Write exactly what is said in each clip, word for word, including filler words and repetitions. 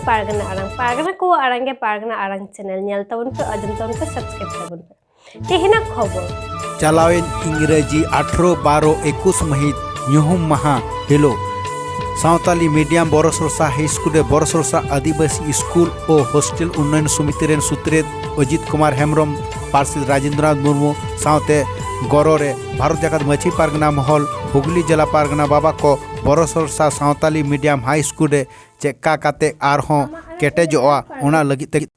ᱯᱟᱨᱜᱟᱱᱟ ᱟᱲᱟᱝ, ᱯᱟᱨᱜᱟᱱᱟ ᱠᱚᱣᱟᱜ ᱟᱲᱟᱝ ᱜᱮ ᱯᱟᱨᱜᱟᱱᱟ ᱟᱲᱟᱝ ᱪᱮᱱᱮᱞ ᱧᱮᱞ ᱛᱟᱵᱚᱱ ᱯᱮ, ᱟᱸᱡᱚᱢ ᱛᱟᱵᱚᱱ ᱯᱮ, ᱥᱟᱵᱥᱠᱨᱟᱭᱤᱵ ᱛᱟᱵᱚᱱ ᱯᱮ᱾ ᱛᱮᱦᱮᱧᱟᱜ ᱠᱷᱚᱵᱚᱨ᱾ ᱪᱟᱞᱟᱣᱮᱱ ᱤᱝᱨᱮᱡᱤ ᱟᱴᱷᱨᱚ ᱵᱟᱨᱚ ᱮᱠᱩᱥ ᱢᱟᱹᱦᱤᱛ ᱧᱩᱦᱩᱢ ᱢᱟᱦᱟ ᱦᱤᱞᱳᱜ ᱥᱟᱶᱛᱟᱞᱤ ᱢᱤᱰᱤᱭᱟᱢ ᱵᱚᱨᱚᱥᱚᱨᱥᱟ ᱦᱟᱭ ᱥᱠᱩᱞ ᱨᱮ ᱵᱚᱨᱚᱥᱚᱨᱥᱟ ᱟᱹᱫᱤᱵᱟᱹᱥᱤ ᱥᱠᱩᱞ ᱳ ᱦᱳᱥᱴᱮᱞ ᱩᱱᱱᱚᱭᱚᱱ ᱥᱚᱢᱤᱛᱤ ᱨᱮᱱ ᱥᱩᱛᱨᱮᱛ ᱚᱡᱤᱛ ᱠᱩᱢᱟᱨ ᱦᱮᱢᱵᱨᱚᱢ, ᱯᱟᱨᱥᱮᱛ ᱨᱟᱡᱮᱱᱫᱨᱚᱱᱟᱛᱷ ᱢᱩᱨᱢᱩ ᱥᱟᱶᱛᱮ ᱜᱚᱨᱚ ᱨᱮ ᱵᱷᱟᱨᱚᱛ ᱡᱟᱠᱟᱛ ᱢᱟᱹᱡᱷᱤ ᱯᱟᱨᱜᱟᱱᱟ ᱢᱚᱦᱚᱞ, ᱦᱩᱜᱽᱞᱤ ᱡᱮᱞᱟ ᱯᱟᱨᱜᱟᱱᱟ ᱵᱟᱵᱟ ᱠᱚ ᱵᱚᱨᱚᱥᱚᱨᱥᱟ ᱥᱟᱶᱛᱟᱞᱤ ᱢᱤᱰᱤᱭᱟᱢ ᱦᱟᱭ ᱥᱠᱩᱞ ᱨᱮ ᱪᱮᱫᱠᱟ ᱠᱟᱛᱮ ᱟᱨᱦᱚᱸ ᱠᱮᱴᱮᱡᱚᱜᱼᱟ, ᱚᱱᱟ ᱞᱟᱹᱜᱤᱫ ᱛᱮ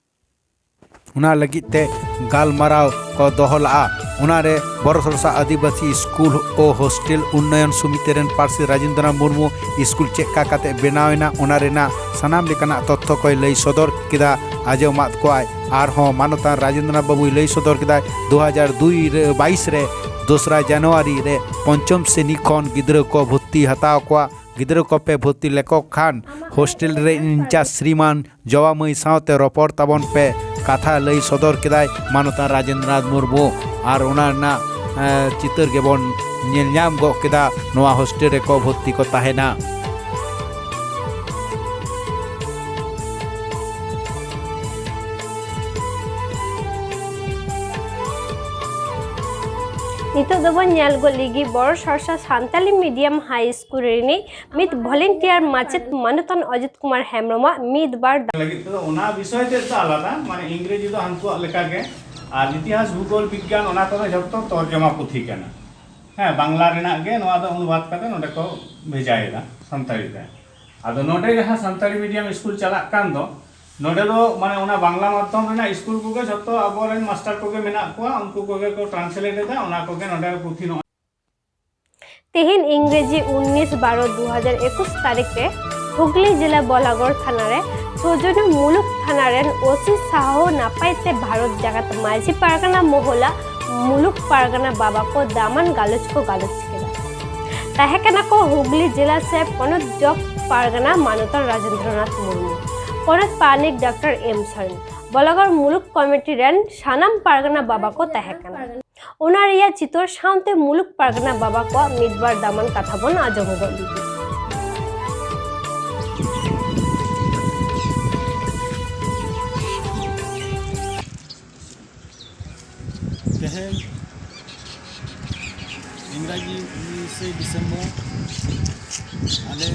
ᱚᱱᱟ ᱞᱟᱹᱜᱤᱫ ᱛᱮ ᱜᱟᱞᱢᱟᱨᱟᱣ ᱠᱚ ᱫᱚᱦᱚ ᱞᱟᱜᱼᱟ᱾ ᱚᱱᱟᱨᱮ ᱵᱚᱨᱚᱥᱚᱨᱥᱟ ᱟᱹᱫᱤᱵᱟᱹᱥᱤ ᱥᱠᱩᱞ ᱳ ᱦᱳᱥᱴᱮᱞ ᱩᱱᱱᱚᱭᱚᱱ ᱥᱚᱢᱤᱛᱤ ᱨᱮᱱ ᱯᱟᱹᱨᱥᱤ ᱨᱟᱡᱮᱱᱫᱨᱚᱱᱟᱛᱷ ᱢᱩᱨᱢᱩ ᱥᱠᱩᱞ ᱪᱮᱫᱠᱟ ᱠᱟᱛᱮ ᱵᱮᱱᱟᱣ ᱮᱱᱟ, ᱚᱱᱟ ᱨᱮᱱᱟᱜ ᱥᱟᱱᱟᱢ ᱞᱮᱠᱟᱱᱟᱜ ᱛᱚᱛᱛᱷᱚ ᱠᱚᱭ ᱞᱟᱹᱭ ᱥᱚᱫᱚᱨ ᱠᱮᱫᱟ᱾ ᱟᱸᱡᱚᱢᱟᱫ ᱠᱚᱣᱟᱭ᱾ ᱟᱨᱦᱚᱸ ᱢᱟᱱᱚᱛᱟᱱ ᱨᱟᱡᱮᱱᱫᱨᱚᱱᱟᱛᱷ ᱵᱟᱹᱵᱩᱭ ᱞᱟᱹᱭ ᱥᱚᱫᱚᱨ ᱠᱮᱫᱟᱭ, ᱫᱩ ᱦᱟᱡᱟᱨ ᱫᱩᱭ ᱨᱮ, ᱵᱟᱭᱤᱥ ᱨᱮ ᱫᱚᱥᱨᱟ ᱡᱟᱱᱩᱣᱟᱨᱤ ᱨᱮ ᱯᱚᱧᱪᱚᱢ ᱥᱨᱮᱱᱤ ᱠᱷᱚᱱ ᱜᱤᱫᱽᱨᱟᱹ ᱠᱚ ᱵᱷᱚᱨᱛᱤ ᱦᱟᱛᱟᱣ ᱠᱚᱣᱟ᱾ ᱜᱤᱫᱽᱨᱟᱹ ᱠᱚᱯᱮ ᱵᱷᱚᱨᱛᱤ ᱞᱮᱠᱚ ᱠᱷᱟᱱ ᱦᱳᱥᱴᱮᱞ ᱨᱮ ᱤᱱᱪᱟᱨᱡᱽ ᱥᱨᱤᱢᱟᱱ ᱡᱚᱣᱟ ᱢᱟᱹᱭ ᱥᱟᱶᱛᱮ ᱨᱚᱯᱚᱲ ᱛᱟᱵᱚᱱ ᱯᱮ, ᱠᱟᱛᱷᱟ ᱞᱟᱹᱭ ᱥᱚᱫᱚᱨ ᱠᱮᱫᱟᱭ ᱢᱟᱱᱚᱛᱟᱱ ᱨᱟᱡᱮᱱᱫᱨᱚᱱᱟᱛᱷ ᱢᱩᱨᱢᱩ᱾ ᱟᱨ ᱚᱱᱟ ᱨᱮᱱᱟᱜ, ᱮ, ᱪᱤᱛᱟᱹᱨ ᱜᱮᱵᱚᱱ ᱧᱮᱞ ᱧᱟᱢ ᱜᱚᱫ ᱠᱮᱫᱟ ᱱᱚᱣᱟ ᱦᱳᱥᱴᱮᱞ ᱨᱮᱠᱚ ᱵᱷᱚᱨᱛᱤ ᱠᱚ ᱛᱟᱦᱮᱱᱟ᱾ ᱱᱤᱛᱚᱜ ᱫᱚᱵᱚᱱ ᱧᱮᱞ ᱜᱚᱫ ᱞᱮᱜᱮ ᱵᱚᱨᱚᱥᱚᱨᱥᱟ ᱥᱟᱱᱛᱟᱞᱤ ᱢᱤᱰᱤᱭᱟᱢ ᱦᱟᱭ ᱥᱠᱩᱞ ᱨᱤᱱᱤᱡ ᱢᱤᱫ ᱵᱷᱚᱞᱮᱱᱴᱤᱭᱟᱨ ᱢᱟᱪᱮᱫ ᱢᱟᱱᱚᱛᱟᱱ ᱚᱡᱤᱛ ᱠᱩᱢᱟᱨ ᱦᱮᱢᱵᱨᱚᱢᱟᱜ ᱢᱤᱫ ᱵᱟᱨ ᱫᱟ- ᱞᱟᱹᱜᱤᱫ ᱛᱮᱫᱚ ᱚᱱᱟ ᱵᱤᱥᱚᱭ ᱛᱮᱫ ᱫᱚ ᱟᱞᱟᱫᱟ, ᱢᱟᱱᱮ ᱤᱝᱨᱮᱡᱤ ᱫᱚ ᱦᱟᱱᱠᱩᱣᱟᱜ ᱞᱮᱠᱟ ᱜᱮ, ᱟᱨ ᱤᱛᱤᱦᱟᱥ, ᱵᱷᱩᱜᱳᱞ, ᱵᱤᱜᱽᱜᱟᱱ, ᱚᱱᱟ ᱠᱚᱫᱚ ᱡᱷᱚᱛᱚ ᱛᱚᱨᱡᱚᱢᱟ ᱯᱩᱛᱷᱤ ᱠᱟᱱᱟ᱾ ᱦᱮᱸ, ᱵᱟᱝᱞᱟ ᱨᱮᱱᱟᱜ ᱜᱮ ᱱᱚᱣᱟ ᱫᱚ ᱚᱱᱩᱵᱟᱫ ᱠᱟᱛᱮ ᱱᱚᱰᱮ ᱠᱚ ᱵᱷᱮᱡᱟᱭᱮᱫᱟ ᱥᱟᱱᱛᱟᱲᱤ ᱛᱮ᱾ ᱟᱫᱚ ᱱᱚᱰᱮ ᱡᱟᱦᱟᱸ ᱥᱟᱱᱛᱟᱲᱤ ᱢᱤᱰᱤᱭᱟᱢ ᱥᱠᱩᱞ ᱪᱟᱞᱟᱜ ᱠᱟᱱ ᱫᱚ, ᱱᱚᱰᱮ ᱫᱚ ᱢᱟᱱᱮ ᱚᱱᱟ ᱵᱟᱝᱞᱟ ᱢᱟᱫᱽᱫᱷᱚᱢ ᱨᱮᱱᱟᱜ ᱥᱠᱩᱞ ᱠᱚᱜᱮ ᱡᱷᱚᱛᱚ ᱟᱵᱚᱨᱮᱱ ᱢᱟᱥᱴᱟᱨ ᱠᱚᱜᱮ ᱢᱮᱱᱟᱜ ᱠᱚᱣᱟ, ᱩᱱᱠᱩ ᱠᱚᱜᱮ ᱠᱚ ᱴᱨᱟᱱᱥᱞᱮᱴ ᱮᱫᱟ, ᱚᱱᱟ ᱠᱚᱜᱮ ᱱᱚᱰᱮ ᱯᱩᱛᱷᱤ ᱱᱚᱜᱼᱚᱭ᱾ ᱛᱮᱦᱮᱧ ᱤᱝᱨᱮᱡᱤ ᱩᱱᱤᱥ ᱵᱟᱨᱚ ᱫᱩ ᱦᱟᱡᱟᱨ ᱮᱠᱩᱥ ᱛᱟᱹᱨᱤᱠᱷ ᱨᱮ ᱦᱩᱜᱽᱞᱤ ᱡᱮᱞᱟ ᱵᱚᱞᱟᱜᱚᱲ ᱛᱷᱟᱱᱟ ᱨᱮ ᱥᱳᱡᱚᱱᱤ ᱢᱩᱞᱩᱠ ᱛᱷᱟᱱᱟ ᱨᱮᱱ ᱳᱥᱤ ᱥᱟᱦᱚ ᱱᱟᱯᱟᱭ ᱛᱮ ᱵᱷᱟᱨᱚᱛ ᱡᱟᱠᱟᱛ ᱢᱟᱹᱡᱷᱤ ᱯᱟᱨᱜᱟᱱᱟ ᱢᱚᱦᱚᱞᱟ ᱢᱩᱞᱩᱠ ᱯᱟᱨᱜᱟᱱᱟ ᱵᱟᱵᱟ ᱠᱚ ᱫᱟᱢᱟᱱ ᱜᱟᱞᱚᱪ ᱠᱚ ᱜᱟᱞᱚᱪ ᱠᱮᱫᱟ᱾ ᱛᱟᱦᱮᱸ ᱠᱟᱱᱟ ᱠᱚ ᱦᱩᱜᱽᱞᱤ ᱡᱮᱞᱟ ᱥᱮ ᱯᱚᱱᱚᱛ ᱡᱚᱜᱽ ᱯᱟᱨᱜᱟᱱᱟ ᱢᱟᱱᱚᱛᱟᱱ ᱨᱟᱡᱮᱱᱫᱨᱚᱱᱟᱛᱷ ᱢᱩᱨᱢᱩ, ᱯᱚᱱᱚᱛ ᱯᱟᱨᱟᱱᱤᱠ ᱰᱟᱠᱛᱟᱨ ᱮᱢ ᱥᱚᱨᱮᱱ, ᱵᱚᱞᱟᱜᱚᱲ ᱢᱩᱞᱩᱠ ᱠᱚᱢᱤᱴᱤ ᱨᱮᱱ ᱥᱟᱱᱟᱢ ᱯᱟᱨᱜᱟᱱᱟ ᱵᱟᱵᱟ ᱠᱚ ᱛᱟᱦᱮᱸ ᱠᱟᱱᱟ᱾ ᱚᱱᱟ ᱨᱮᱭᱟᱜ ᱪᱤᱛᱟᱹᱨ ᱥᱟᱶᱛᱮ ᱢᱩᱞᱩᱠ ᱯᱟᱨᱜᱟᱱᱟ ᱵᱟᱵᱟ ᱠᱚᱣᱟᱜ ᱢᱤᱫ ᱵᱟᱨ ᱫᱟᱢᱟᱱ ᱠᱟᱛᱷᱟ ᱵᱚᱱ ᱟᱸᱡᱚᱢ ᱜᱚᱫ ᱞᱮᱜᱮ᱾ ᱤᱝᱨᱟᱡᱤ ᱩᱱᱤᱥᱮ ᱰᱤᱥᱮᱢᱵᱚᱨ ᱟᱞᱮ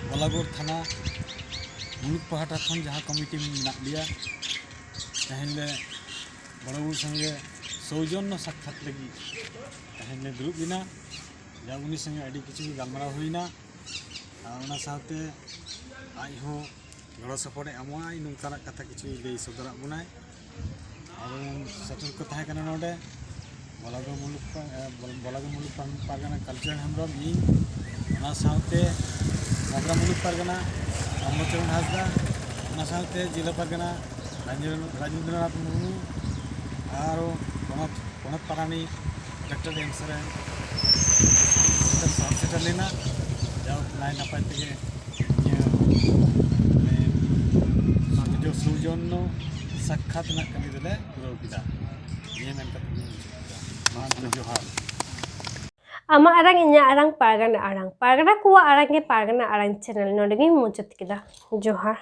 ᱵᱚᱞᱟᱜᱚᱲ ᱛᱷᱟᱱᱟ ᱢᱩᱞᱩᱠ ᱯᱟᱦᱴᱟ ᱠᱷᱚᱱ ᱡᱟᱦᱟᱸ ᱠᱚᱢᱤᱴᱤ ᱢᱮᱱᱟᱜ ᱞᱮᱭᱟ, ᱛᱮᱦᱮᱧ ᱞᱮ ᱵᱚᱲᱚ ᱵᱟᱹᱵᱩ ᱥᱚᱸᱜᱮ ᱥᱳᱣᱡᱚᱱᱱᱚ ᱥᱟᱠᱠᱷᱟᱛ ᱞᱟᱹᱜᱤᱫ ᱛᱮᱦᱮᱧ ᱞᱮ ᱫᱩᱲᱩᱵ ᱮᱱᱟ᱾ ᱡᱟ ᱩᱱᱤ ᱥᱚᱸᱜᱮ ᱟᱹᱰᱤ ᱠᱤᱪᱷᱩ ᱜᱮ ᱜᱟᱞᱢᱟᱨᱟᱣ ᱦᱩᱭᱱᱟ᱾ ᱟᱨ ᱚᱱᱟ ᱥᱟᱶᱛᱮ ᱟᱡ ᱦᱚᱸ ᱜᱚᱲᱚ ᱥᱚᱯᱚᱦᱚᱫ ᱮ ᱮᱢᱚᱜᱼᱟ, ᱱᱚᱝᱠᱟᱱᱟᱜ ᱠᱟᱛᱷᱟ ᱠᱤᱪᱷᱩᱭ ᱞᱟᱹᱭ ᱥᱚᱫᱚᱨᱟᱜ ᱵᱚᱱᱟᱭ᱾ ᱟᱵᱚ ᱥᱮᱴᱮᱨ ᱠᱚ ᱛᱟᱦᱮᱸ ᱠᱟᱱᱟ ᱱᱚᱰᱮ ᱵᱚᱞᱟᱜᱚᱲ ᱢᱩᱞᱩᱠ ᱯᱟ-, ᱮ, ᱵᱚᱞ-, ᱵᱚᱞᱟᱜᱚᱲ ᱢᱩᱞᱩᱠ ᱯᱟᱨ-, ᱯᱟᱨᱜᱟᱱᱟ ᱠᱟᱞᱪᱟᱨᱟᱞ ᱦᱮᱢᱵᱨᱚᱢ, ᱤᱧ, ᱚᱱᱟ ᱥᱟᱶᱛᱮ ᱢᱚᱜᱽᱨᱟ ᱢᱩᱞᱩᱠ ᱯᱟᱨᱜᱟᱱᱟ ᱨᱟᱢᱜᱳᱪᱚᱨᱚᱱ ᱦᱟᱸᱥᱫᱟ, ᱚᱱᱟ ᱥᱟᱶᱛᱮ ᱡᱮᱞᱟ ᱯᱟᱨᱜᱟᱱᱟ ᱨᱟᱡᱮᱱᱫᱨᱚ-, ᱨᱟᱡᱮᱱᱫᱨᱚᱱᱟᱛᱷ ᱢᱩᱨᱢᱩ, ᱟᱨ ᱯᱚᱱᱚᱛ, ᱯᱚᱱᱚᱛ ᱯᱟᱨᱟᱱᱤᱠ ᱰᱚᱠᱴᱚᱨ ᱮᱢ ᱥᱚᱨᱮᱱ ᱥᱮᱴᱮᱨ, ᱥᱟᱶ ᱥᱮᱴᱮᱨ ᱞᱮᱱᱟ᱾ ᱡᱟᱭᱦᱳᱠ, ᱱᱟᱭ ᱱᱟᱯᱟᱭ ᱛᱮᱜᱮ ᱱᱤᱭᱟᱹ, ᱢᱟᱱᱮ, ᱥᱩᱡᱚ-, ᱥᱩᱡᱚᱱᱱᱚ ᱥᱟᱠᱠᱷᱟᱛ ᱨᱮᱱᱟᱜ ᱠᱟᱹᱢᱤ ᱫᱚᱞᱮ ᱯᱩᱨᱟᱹᱣ ᱠᱮᱫᱟ᱾ ᱱᱤᱭᱟᱹ ᱢᱮᱱ ᱠᱟᱛᱮ ᱜᱤᱧ ᱢᱩᱪᱟᱹᱫ ᱠᱮᱫᱟ᱾ ᱢᱟ ᱛᱚᱵᱮ ᱡᱚᱦᱟᱨ᱾ ᱟᱢᱟᱜ ᱟᱲᱟᱝ, ᱤᱧᱟᱹᱜ ᱟᱲᱟᱝ, ᱯᱟᱨᱜᱟᱱᱟ ᱟᱲᱟᱝ, ᱯᱟᱨᱜᱟᱱᱟ ᱠᱚᱣᱟᱜ ᱟᱲᱟᱝ ᱜᱮ ᱯᱟᱨᱜᱟᱱᱟ ᱟᱲᱟᱝ ᱪᱮᱱᱮᱞ᱾ ᱱᱚᱰᱮ ᱜᱤᱧ ᱢᱩᱪᱟᱹᱫ ᱠᱮᱫᱟ᱾ ᱡᱚᱦᱟᱨ᱾